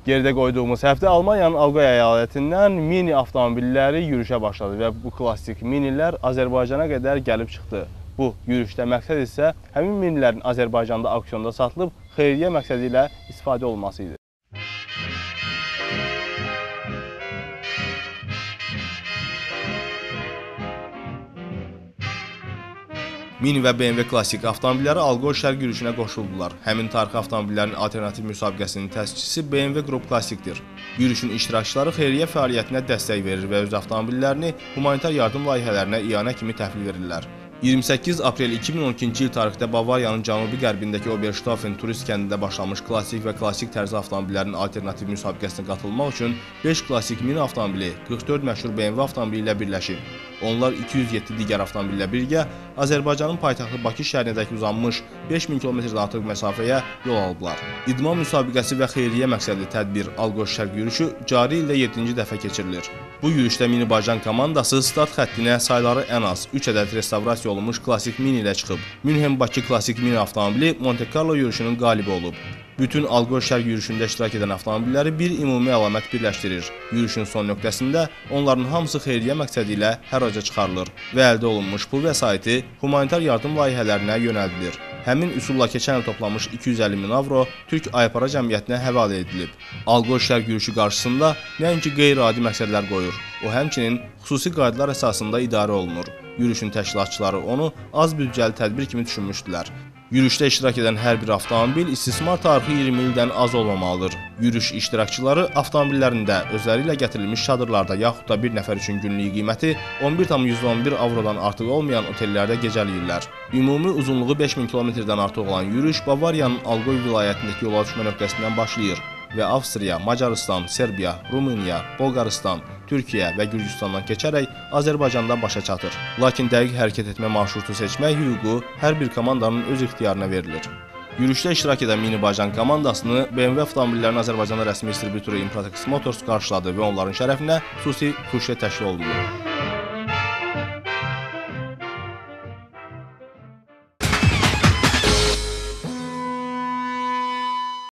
Geridə qoyduğumuz həftə Almaniyanın Allgäu əyalətindən mini avtomobilləri yürüşə başladı və bu klassik minilər Azərbaycana qədər gəlib çıxdı. Bu yürüşdə məqsəd isə həmin minilərin Azərbaycanda auksionda satılıb xeyriyyə məqsədi ilə istifadə olunması idi. Mini və BMW klassik avtomobilləri Allgäu şərq yürüşünə qoşuldular. Həmin tarixi avtomobillərin alternativ müsabiqəsinin təsisçisi BMW Group Classic'dir. Yürüşün iştirakçıları xeyriyyə fəaliyyətinə dəstək verir və öz avtomobillərini humanitar yardım layihələrinə ianə kimi təhvil verirlər. 28 aprel 2012-ci il tarixdə Bavariyanın cənubi-qərbindəki Oberstaufen turist kəndində başlamış klassik və klassik tərzi avtomobillərin alternativ müsabiqəsinə qatılmaq üçün 5 klassik mini avtomobili 44 məşhur BMW avtomobili ilə birləşib. Onlar 207 digər avtomobillə birgə Azərbaycanın paytaxtı Bakı şəhərinədək uzanmış 5000 km-dən artıq məsafəyə yol alıblar. İdman müsabiqəsi və xeyriyyə məqsədli tədbir Allgäu şərq yürüşü cari ildə 7-ci dəfə keçirilir. Bu yürüşdə Minibaycan komandası start xəttinə sayları ən az 3 ədəd restavrasiya olunmuş klassik mini ilə çıxıb. Münhen-Bakı klassik mini avtomobili Monte Carlo yürüşünün qalibi olub. Bütün Allgäu şərq yürüşündə iştirak edən avtomobilləri bir ümumi əlamət birləşdirir. Yürüşün son nöqtəsində onların hamısı xeyriyyə məqsədi ilə hərraca çıxarılır və əldə olunmuş pul vəsaiti humanitar yardım layihələrinə yönəldilir. Həmin üsulla keçən il toplanmış 250 min avro Türk Aypara Cəmiyyətinə həvalə edilib. Allgäu şərq yürüşü qarşısında nəinki qeyri-adi məqsədlər qoyur, o həmçinin xüsusi qaydalar əsasında idarə olunur. Yürüşün təşkilatçıları onu az büdcəli tədbir kimi düşünmüşdülər. Yürüşdə iştirak edən hər bir avtomobil istismar tarixi 20 ildən az olmamalıdır. Yürüş iştirakçıları avtomobillərində özləri ilə gətirilmiş çadırlarda yaxud da bir nəfər üçün günlük qiyməti 11,11 avrodan artıq olmayan otellərdə gecələyirlər. Ümumi uzunluğu 5000 km-dən artıq olan yürüş Bavariyanın Allgäu vilayətindəki yola düşmə nöqtəsindən başlayır və Avstriya, Macarıstan, Serbiya, Rumıniya, Bolqarıstan, Türkiyə və Gürcüstandan keçərək Azərbaycanda başa çatır. Lakin dəqiq hərəkət etmə marşrutu seçmək hüququ hər bir komandanın öz ixtiyarına verilir. Yürüşdə iştirak edən Minibaycan komandasını BMW avtomobillərinin Azərbaycanda rəsmi distributoru Impratex Motors qarşıladı və onların şərəfinə xüsusi furşet təşkil olundu.